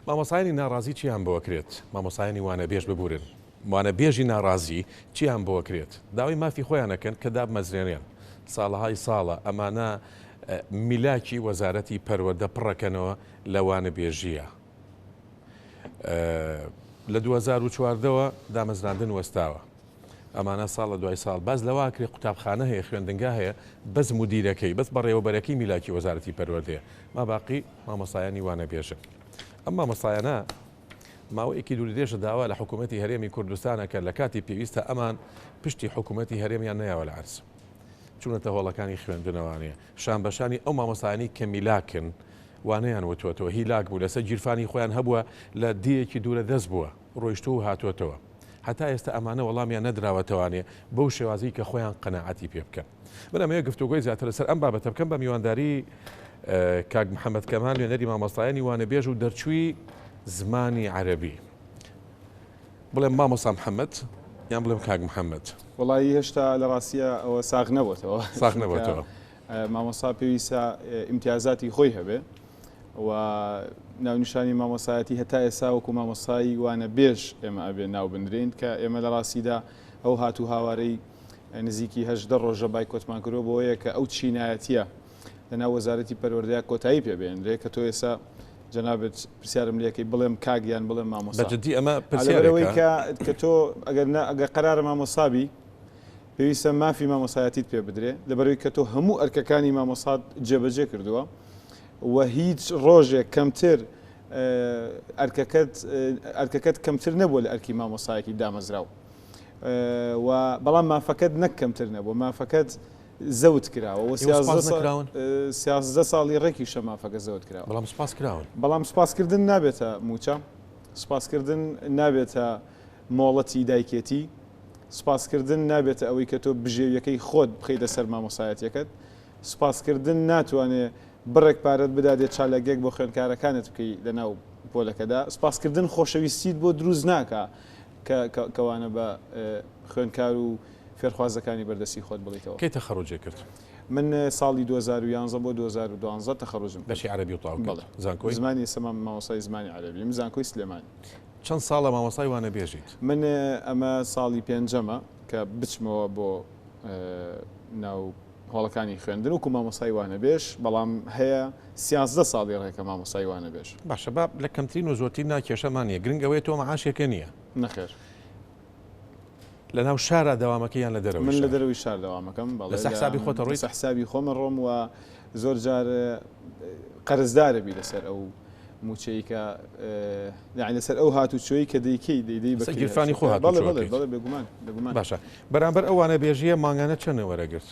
مامۆستایانی ناڕازی چیان بۆ ئەکرێت؟ مامۆستایانی وانەبێژ ببورن وانەبێژی ناڕازی چیان بۆ ئەکرێت؟ داوای مافی خۆیان ئەکەن کە دابمەزرێنرێن. ساڵەهای ساڵە ئەمانە میلاکی وەزارەتی پەروەردە پڕەکەنەوە لە وانەبێژییە. لە 2014 وە دامەزراندن وەستاوە. ئەمانە ساڵ لە دوای ساڵ باس لەوە ئەکرێ قوتابخانە هەیە خوێندنگا هەیە بەس مودیرەکەی بەس بەڕێوەبەرەکەی میلاکی وەزارەتی پەروەردەیە ما باقی مامۆستایانی وانەبێژن ئەم مامۆستایانە ماوەیەکی دوورودرێژە داوا لە حکوومەتی هەرێمی کوردستانە کە لە کاتی پێویستە ئەمان پشتی حکوومەتی هەرێمیان نەیاوە لە عەرز چوونەتە هۆڵەکانی خوێندنەوانەیە شان بەشانی ئەو مامۆستایانی کە میلاکن وانەیان وتوەتەوە هیلاک بوو لەسەر گیرفانی خۆیان هەبووە لە دێیەکی دوورە دەست بووە ڕۆیشتوو و هاتووەتەوە. هەتا ئێستا ئەمانە وەڵامیان نەدراوەتەوانێ بەو شێوازەی کە خۆیان قەناعەتی پێ بکەن. من ئەمەوێ گفتوگۆی زیاتر لەسەر ئەم بابەتە بکەم بە میوانداری کاک محەمەد کەمال نوێنەری مامۆستایانی وانەبێژ و دەرچووی زمانی عەرەبی. بڵێم مامۆستا محەمەد یان بڵێم کاک محەمەد؟ وەڵایی هێشتا لە ڕاستییا ئەوە ساغ نەبۆتەوە. ساغ نەبۆتەوە. مامۆستا پێویستە ئیمتیازاتی خۆی هەبێ. و ناونیشانی مامۆستایەتی هەتا ئێستا وەکو مامۆستای وانەبێژ ئێمە ئەبێ ناو بنرێین کە ئێمە لە ڕاستیدا ئەو هات و هاوارەی نزیکی 18 ڕۆژە بایکۆتمان کردووە بۆیە کە ئەو چینایەتیە لە ناو وەزارەتی پەروەردەیا کۆتایی پێ بێنرێ کە تۆ ئێستا جەنابت پرسیارم لێکەی بڵێم کاک یان بڵێم مامۆستا بە جدی ئەمە پرسیارێکە کە کە تۆ ئەگەر نا ئەگەر قەرارە مامۆستا بی پێویستە مافی مامۆستایەتیت پێ بدرێ لەبەرەوەی کە تۆ هەموو ئەرکەکانی مامۆستات جێبەجێ کردووە و هیچ ڕۆژێک کەمتر ئەرکەکەت ئەرکەکەت کەمتر نەبووە لە ئەرکی مامۆستایەکی دامەزراو و بەڵام مافەکەت نەک کەمتر نەبووە مافەکەت زەوت کراوە و سیازدە ساڵی ڕێکیشە مافەکە زەوت کراوە بەڵام سوپاس کراون بەڵام سوپاسکردن نابێتە موچە سوپاسکردن نابێتە مۆڵەتی دایکێتی سوپاسکردن نابێتە ئەوەی کە تۆ بژێویەکەی خۆت بخەیتە سەر مامۆسایەتیەکەت سوپاسکردن ناتوانێ بڕێک پارەت بداتێ چالاکیەک بۆ خوێندکارەکانت بکەی لەناو پۆلەکەدا، سوپاسکردن خۆشەویستیت بۆ دروست ناکا کە کە وانە بە خوێندکار و فێرخوازەکانی بەردەستی خۆت بڵیتەوە. کەی تەخەروجێ کرد؟ من ساڵی 2011 بۆ 2012 تەخەروجم کرد. بەشی عەرەبی و تەواو کرد؟ بەڵێ. زانکۆی؟ زمانی ئێستا مامۆستای زمانی عەرەبیم، زانکۆی سلێمانی. چەند ساڵە مامۆستای وانەبێژیت؟ من ئەمە ساڵی پێنجەمە کە بچمەوە بۆ ناو هۆڵەکانی خوێندن وەکو مامۆستای وانەبێژ، بەڵام هەیە سیازدە ساڵی ڕێکە مامۆستای وانەبێژ. باشە با لە کەمترین و زۆرترین نا کێشەمان نییە، گرنگ ئەوەیە تۆ مەعاشێکە نییە. نەخێر. لە ناو شارا دەوامەکەی یان لە دەرەوەی شار؟ من لە دەرەوەی شار دەوامەکەم، بەڵێ. لەسەر حسابی خۆت ئەڕۆیت؟ لەسەر حسابی خۆم ئەڕۆم و زۆر جار قەرزدارە بی لەسەر ئەو مووچەی کە یانی لەسەر ئەو هاتوچۆی کە دەیکەی دەیدەی بە لەسەر گیرفانی خۆ هاتوچۆ بەڵێ بەڵێ بەڵێ بێگومان بێگومان. باشە بەرامبەر ئەو وانەبێژییە مانگانە چەند وەرەگرت؟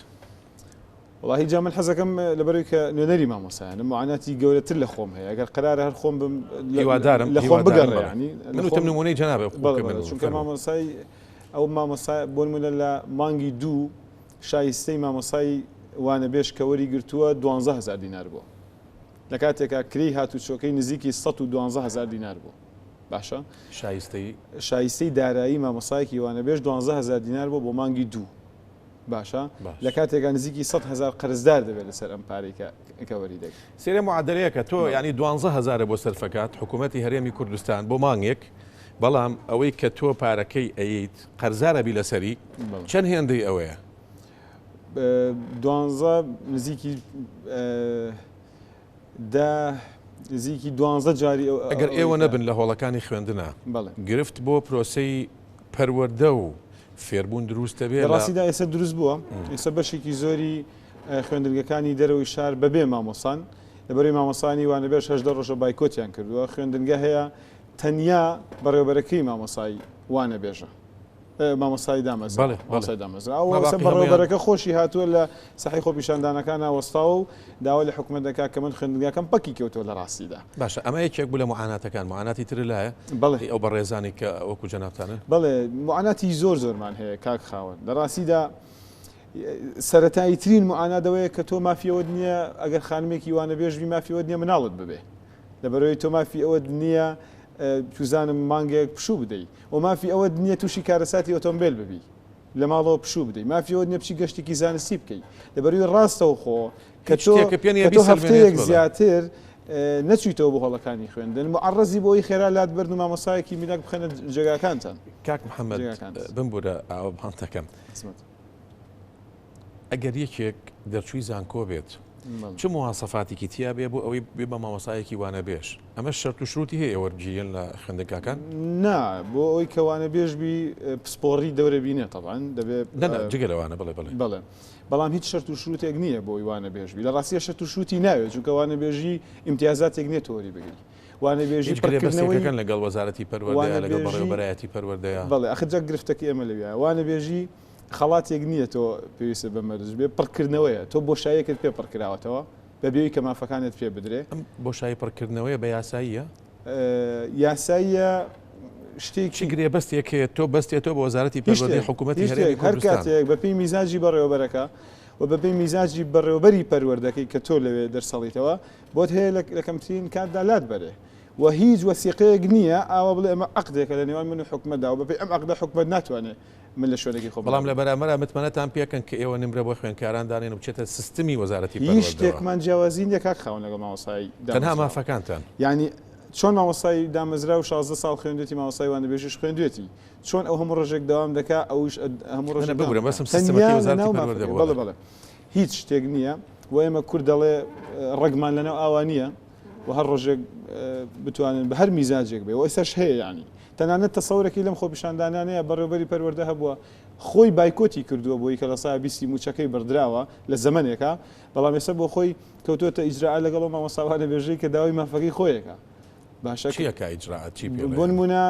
وەڵاهی جا من حەزەکەم لەبەرەوەی کە نوێنەری مامۆستایانم معاناتی گەورەتر لە خۆم هەیە ئەگەر قەرارە هەر خۆم بم هیوادارم لە خۆم بگەڕێ یانی من وتم نمونەی جەنابە بەڵێ بەڵێ چونکە مامۆستای ئەو مامۆستا بۆ نمونە لە مانگی دوو شایستەی مامۆستای وانەبێژ کە وەری گرتووە 12000 دینار بووە لە کاتێکا کرێی هاتوچۆکەی نزیکی 112000 دینار بوو باشە شایستەی شایستەی دارایی مامۆستایەکی وانەبێژ 12000 دینار بوو بۆ مانگی دوو باشە لە کاتێکا نزیکی 100 هەزار قەرزدار دەبێت لەسەر ئەم پارەی کە کە وەری دەگرێت. سەیرە معادلەیەکە تۆ یانی دوانزە هەزارە بۆ سەرفەکات حکوومەتی هەرێمی کوردستان بۆ مانگێک بەڵام ئەوەی کە تۆ پارەکەی ئەیت قەرزارە بی لەسەری چەند هێندەی ئەوەیە؟ دوانزە نزیکی دە نزیکی دوانزە جاری ئەو ئەگەر ئێوە نەبن لە هۆڵەکانی خوێندنا گرفت بۆ پرۆسەی پەروەردە و فێربوون دروست دەبێت لە ڕاستیدا ئێستا دروست بووە ئێستا بەشێکی زۆری خوێندنگەکانی دەرەوەی شار بەبێ مامۆسان لەبەرەی مامۆسانی وانەبێژ هەژدە ڕۆژە بایکۆتیان کردووە خوێندنگە هەیە تەنیا بەڕێوەبەرەکەی مامۆسای وانەبێژە مامۆستای دامەزراوە بەڵێ، بەڵێ. مامۆستای دامەزراوە ما ئەوسا باقی هەموویان. بەڕێوەبەرەکە خۆشی هاتووە لە ساحەی خۆپیشاندانەکانا وەستاوە و داوا لە حکومەت دەکات کە من خوێندنگاکەم پەکی کەوتووە لە ڕاستیدا. باشە ئەمە یەکێک بوو لە موعاناتەکان، موعاناتی تر لایە؟ بەڵێ. ئەی ئەو بەڕێزانەی کە وەکو جەنابتانن؟ بەڵێ موعاناتی زۆر زۆرمان هەیە کاک خاوەن. لە ڕاستیدا سەرەتایی ترین موعانات ئەوەیە کە تۆ مافی ئەوەت نییە ئەگەر خانمێکی وانەبێژ بی مافی ئەوەت نییە مناڵت ببێ. لەبەرئەوەی تۆ مافی ئەوەت نییە چوزانم مانگێک پشوو بدەی. و مافی ئەوەت نییە تووشی کارەساتی ئۆتۆمبێل ببی لە ماڵەوە پشوو بدەی مافی ئەوەت نییە بچی گەشتێکی زانستی بکەی لەبەروی ڕاستەوخۆ کە هیچ تۆ شتێکە پێ نییە کە تۆ بیسەلمێنێت هەفتەیەک بڵێ. زیاتر. نەچویتەوە بۆ هۆڵەکانی خوێندن معەڕەزی بۆی خێرا لات بەرن و مامۆستایەکی میلاک بخەنە جێگاکانتان. کاک محەممەد بمبورە ئاوە بانتەکەم ئەگەر یەکێک دەرچووی زانکۆ بێت چ مواسەفاتێکی تیا بێ بۆ ئەوەی بێ بە مامۆستایەکی وانەبێژ ئەمە شەرت و شروتی هەیە وەرگیرێن لە خوێندنگاکان؟ نا بۆ ئەوەی کە وانەبێژ بی پسپۆڕی دەورە بینێ تەبعەن دەبێ جگە لەوانە بڵێ بڵێ بەڵێ بەڵام هیچ شەرت و شروتێک نییە بۆ ئەوی وانەبێژ بی لە ڕاستیە شەرت و شروتی ناوێت چونکە وانەبێژی ئیمتیازاتێک نییە تۆ وەری بگری وانەبێژی هیچ گرێبەستێکەکەن لەگەڵ وەزارەتی پەروەردەیە لەگەڵ بەڕێوەبەرایەتی پەروەردەیە؟ بەڵێ ئەخر جا گرفتەکەی ئێمە لەویایە وانەبێژی خەڵاتێک نییە تۆ پێویستە بە مەرج بێ پڕکردنەوەیە تۆ بۆشاییەکت پێ پڕکراوەتەوە بە بێوی کە مافەکانت پێ بدرێ. ئەم بۆشایی پڕکردنەوەیە بە یاساییە؟ یاساییە شتێکی. چ گرێبەستێک هەیە تۆ بەستێتەوە بە وەزارەتی پەروەردەی حکوومەتی هەرێمی کوردستان؟ هەر کاتێک بە پێی میزاجی بەڕێوەبەرەکە و بە پێی میزاجی بەڕێوەبەری پەروەردەکەی کە تۆ لەوێ دەرسەڵیتەوە بۆت هەیە لە کەمترین کاتدا لات بەرێ و هیچ وەسیقەیەک نییە ئاوا بڵێ ئەمە عەقدێکە لە نێوان من و حکومەتدا و بە پێی ئەم عەقدە حکومەت ناتوانێ من لە شوێنێکی خۆم بەڵام لە بەرامبەرا متمانەتان پێکەن کە ئێوە نمرە بۆ خوێندکاران دانێن و بچێتە سیستمی وەزارەتی هیچ پەروەردەوە. شتێکمان جیاوازی نییە کاک خاوەن لەگەڵ مامۆستای تەنها دامەزراو. مافەکانتان. یانی چۆن مامۆستای دامەزراو 16 ساڵ خوێندوێتی مامۆستای وانەبێژیش خوێندوێتی چۆن ئەو هەموو ڕۆژێک دەوام دەکا ئەوش هەموو نە ڕۆژێک دەوام ببورە دەکا بەسم سیستمەکەی تەنیا وەزارەتی لەناو پەروەردە مافەکەی بووە بەڵێ بەڵێ. بەڵێ هیچ شتێک نییە و ئێمە کورد دەڵێ ڕەگمان لەناو ئاوا نییە و هەر ڕۆژێک بتوانن بە هەر میزاجێک بێ و ئێستاش هەیە یانی تەنانەت تەسەورەکی لەم خۆپیشاندانانەیە بەڕێوبەری پەروەردە هەبووە خۆی بایکۆتی کردووە بۆی کە لە سا بیستی مووچەکەی بڕدراوە لە زەمەنێکا بەڵام ئێستا بۆ خۆی کەوتووەتە ئیجرائە لەگەڵ ئەو مامۆستا وانەبێژەی کە داوای مافەکەی خۆیەکە باشە چی ئەکا ئیجرائات چی پێ بۆ ئەڵێ؟ نموونە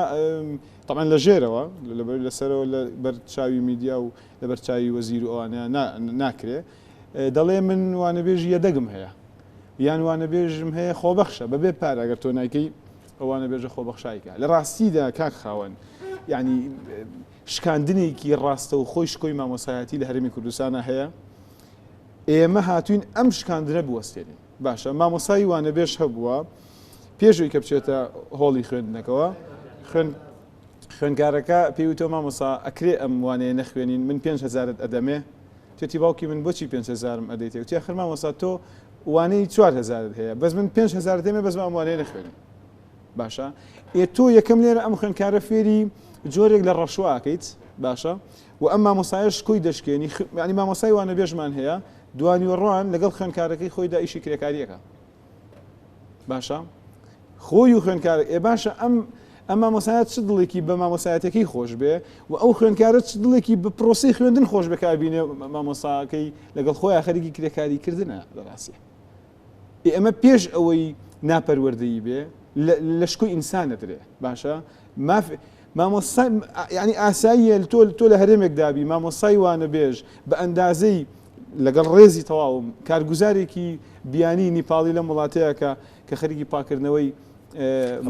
تەبعەن لە ژێرەوە لەبەر لەسەرەوە لە بەر چاوی میدیا و لەبەر چاوی وەزیر و ئەوانە ناکرێ دەڵێ من وانەبێژی یەدەگم هەیە یان وانەبێژم هەیە خۆبەخشە بەبێ پارە گەر تۆ نایکەی ئەو وانەبێژە خۆبەخشایکە لە ڕاستیدا کاک خاوەن یعنی شکاندنێکی ڕاستەوخۆی شکۆی مامۆسایەتی لە هەرێمی کوردستانە هەیە ئێمە هاتوین ئەم شکاندنە بوەستێنین باشە مامۆسای وانەبێژ هەبووە پێشوی کە بچێتە هۆڵی خوێندنەکەوە خوێن خوێنکارەکە پێی وتووە مامۆسا ئەکرێ ئەم وانەیە نەخوێنین من 5 هەزارت ئەدەمێ وتێتی باوکی من بۆچی 5 هەزارم ئەدەیتێ وتی ئەخر مامۆستا تۆ وانەی 4 هەزارت هەیە بەس من 5 هەزارت دەمێ بەس ئەم وانەیە نەخوێنین باشە ئێ تۆ یەکەم لێرە ئەم خوێندکارە فێری جۆرێک لە ڕەشوا ئەکەیت باشە و ئەم مامۆسایەش کۆی دەشکێنی یعنی مامۆسای وانەبێژمان هەیە دوانیوەڕوان لەگەڵ خوێندکارەکەی خۆیدا ئیشی کرێکاریەکە باشە خۆی و خوێندکار ئێ باشە ئەم ئەم مامۆسایە چ دڵێکی بە مامۆسایەتەکەی خۆش بێ و ئەو خوێندکارە چ دڵێکی بە پرۆسی خوێندن خۆش بێ کە بینێ مامۆساکەی لەگەڵ خۆیان خەریکی کرێکاری کردنە لە ڕاستیە ئێ ئەمە پێش ئەوەی ناپەروەردەیی بێ لە شکۆی ئینسان نەدرێ باشە ماف مامۆستا یعنی ئاساییە تۆ تۆ لە هەرێمێک دابی مامۆستای وانەبێژ بە ئەندازەی لەگەڵ ڕێزی تەواوم کارگوزارێکی بیانی نیپاڵی لەم وڵاتەیە کە کە خەریکی پاکردنەوەی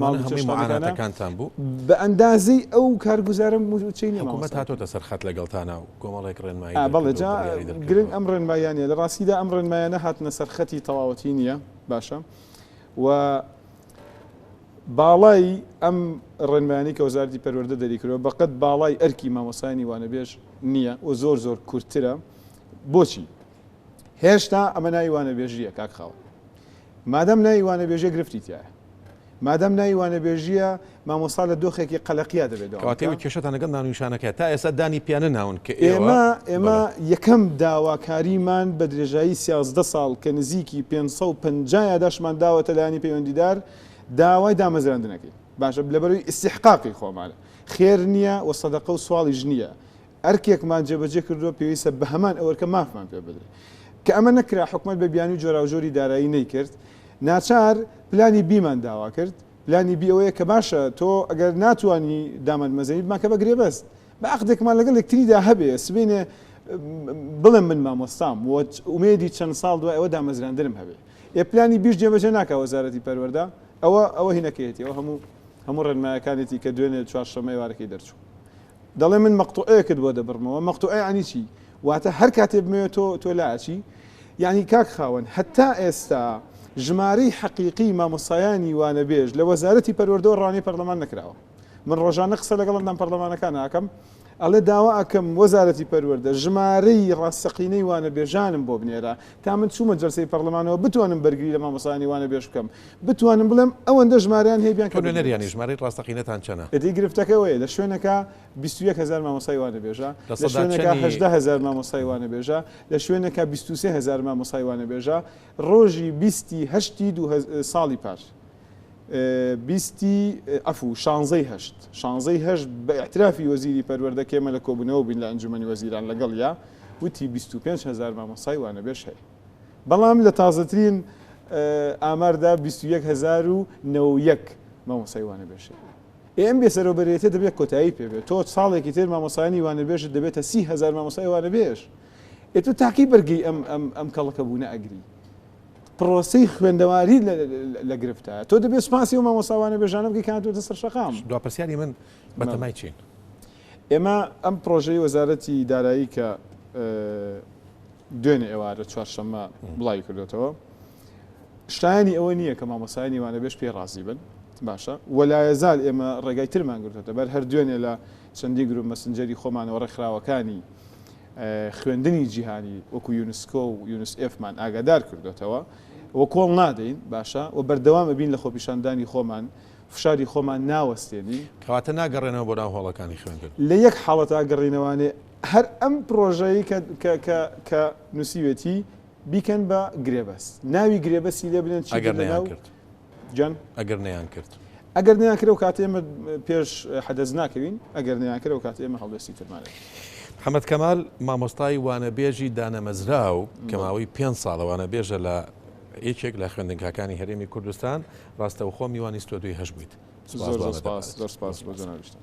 ماڵ و چێشتخانەکانە بوو بە ئەندازەی ئەو کارگوزارە مووچەی نییە حکوومەت هاتۆتە سەر خەت لەگەڵتانە و کۆمەڵێک ڕێنمایی بەڵێ جا گرنگ ئەم ڕێنماییانە لە ڕاستیدا ئەم ڕێنمایانە هاتنە سەر خەتی تەواوەتی نییە باشە و باڵای ئەم ڕێنمایانەی کە وەزارەتی پەروەردە دەریکردووە بەقەد باڵای ئەرکی مامۆستایانی وانەبێژ نییە و زۆر زۆر کورتترە بۆچی هێشتا ئەمە ناوی وانەبێژییە کاک خاوەن مادام ناوی وانەبێژیە گرفتی تایە مادام ناوی وانەبێژیە مامۆستا لە دۆخێکی قەلەقیا دەبێت دەوام کەواتە ئێوە بکا. کێشەتان لەگەڵ ناونیشانەکەیە تا ئێستا دانی پیا نەناون کە ئێوە ئێمە ئێمە بەڵێ. یەکەم داواکاریمان بە درێژایی 13 ساڵ کە نزیکی 550 یاداشتمان داوەتە لایەنی پەیوەندیدار داوای دامەزراندنەکەین باشە لەبەرەوەی ئیستیحقاقی خۆمانە خێر نییە و سەدەقە و سواڵیش نییە ئەرکێکمان جێبەجێ کردووە پێویستە بە هەمان ئەو ئەرکە مافمان پێ بدرێت. کە ئەمە نەکرا حکومەت بە بیانووی جۆراوجۆری دارایی نەیکرد، ناچار پلانی بیمان داوا کرد، پلانی بی ئەوەیە کە باشە تۆ ئەگەر ناتوانی دامانمەزێنی بمانکە بە گرێبەست، با عەقدێکمان لەگەڵ یەکتریدا هەبێ، سبەینێ بڵێم من مامۆستام و ئومێدی چەند ساڵ دوای ئەوە دامەزراندنم هەبێ. ئێ پلانی بیش جێبەجێ ناکا وەزارەتی پەروەردە، ئەوە ئەوە هینەکەیەتی، ئەوە هەموو هەموو ڕێنمایەکانێتی کە دوێنێ چوارشەممە ئێوارەکەی دەرچوو. دەڵێ من مەقتوعەیەکت بۆ دەبڕمەوە، مەقتوعە یانی چی؟ واتە هەر کاتێ بمەوێ تۆ تۆ لاچی؟ یانی کاک خاوەن هەتا ئێستا ژمارەی حەقیقی مامۆستایانی وانەبێژ لە وەزارەتی پەروەردەوە ڕەوانەی پەرلەمان نەکراوە. من ڕۆژانە قسە لەگەڵ ئەندام پەرلەمانەکان ئەکەم ئەڵێ داوا ئەکەم وەزارەتی پەروەردە ژمارەی ڕاستەقینەی وانەبێژانم بۆ بنێرە تا من چوومە جەلسەی پەرلەمانەوە بتوانم بەرگری لە مامۆستایانی وانەبێژ بکەم بتوانم بڵێم ئەوەندە ژمارەیان هەیە بیان تۆ نوێنەریانی ژمارەی ڕاستەقینەتان چەنە؟ ئیدی گرفتەکە ئەوەیە لە شوێنەکە 21 هەزار مامۆستای وانەبێژە لە شوێنەکە 18 هەزار مامۆستای وانەبێژە لە شوێنەکە 23 هەزار مامۆستای وانەبێژە ڕۆژی بیستی هەشتی ساڵی پار بیستی عەفو شانزەی هەشت شانزەی هەشت بە ئیعترافی وەزیری پەروەردە کە ئێمە لە کۆبوونەوە بووین لە ئەنجومەنی وەزیران لەگەڵیا وتی 25 هەزار مامۆستای وانەبێژ هەیە بەڵام لە تازەترین ئاماردا 21 هەزار و 91 مامۆستای وانەبێژ هەیە. ئێ ئەم بێسەرەوبەرێتە دەبێت کۆتایی پێ بێت تۆ ساڵێکی تر مامۆستایانی وانەبێژت دەبێتە 30 هەزار مامۆستای وانەبێژ ئێ تۆ تاکی بەرگەی ئەم ئەم ئەم کەڵەکەبوونە ئەگری پرۆسەی خوێندەواری لە گرفتایە تۆ دەبێت سوپاسی ئەو مامۆستا وانەبێژانە بکەی کە هاتووەتە سەر شەقام. دوا پرسیاری من بەتەمای چین؟ ئێمە ئەم پرۆژەی وەزارەتی دارایی کە دوێنێ ئێوارە چوارشەممە بڵاوی کردوێتەوە شایانی ئەوە نییە کە مامۆسایانی وانەبێژ پێی ڕازی بن باشە وەلایەزال ئێمە ڕێگای ترمان گرتوێتە بەر هەر دوێنێ لە چەندین گروپ مەسنجەری خۆمانەوە ڕێکخراوەکانی خوێندنی جیهانی وەکو یونسکۆ و یونسێفمان ئاگادار کردۆتەوە و کۆڵ نادەین باشە و بەردەوام ئەبین لە خۆپیشاندانی خۆمان فشاری خۆمان ناوەستێنین. کەواتە ناگەڕێنەوە بۆ ناو هۆڵەکانی خوێندن؟ لە یەک حاڵەتا گەڕینەوانێ هەر ئەم پڕۆژەی کە کە کە کە نووسیوێتی بیکەن بە گرێبەست ناوی گرێبەستی لێ بنێن چیتر ئەگەر لە ناو نەیانکرد؟ گیان؟ ئەگەر نەیانکرد؟ ئەگەر نەیانکرد ئەو کاتە ئێمە پێش حەدەس ناکەوین، ئەگەر نەیانکرد ئەو کاتە ئێمە هەڵوێستی ترمان هەیە. محەمەد کەمال، مامۆستای وانەبێژی دانەمەزراو کە ماوەی پێنج ساڵە وانەبێژە لە یەکێک لە خوێندنگاکانی هەرێمی کوردستان، ڕاستەوخۆ میوانی ستۆدیۆی هەشت بوویت. سوپاس زۆر بۆ زۆر سوپاس، ئامادەبوونت. زۆر سوپاس بۆ جەنابیشتان.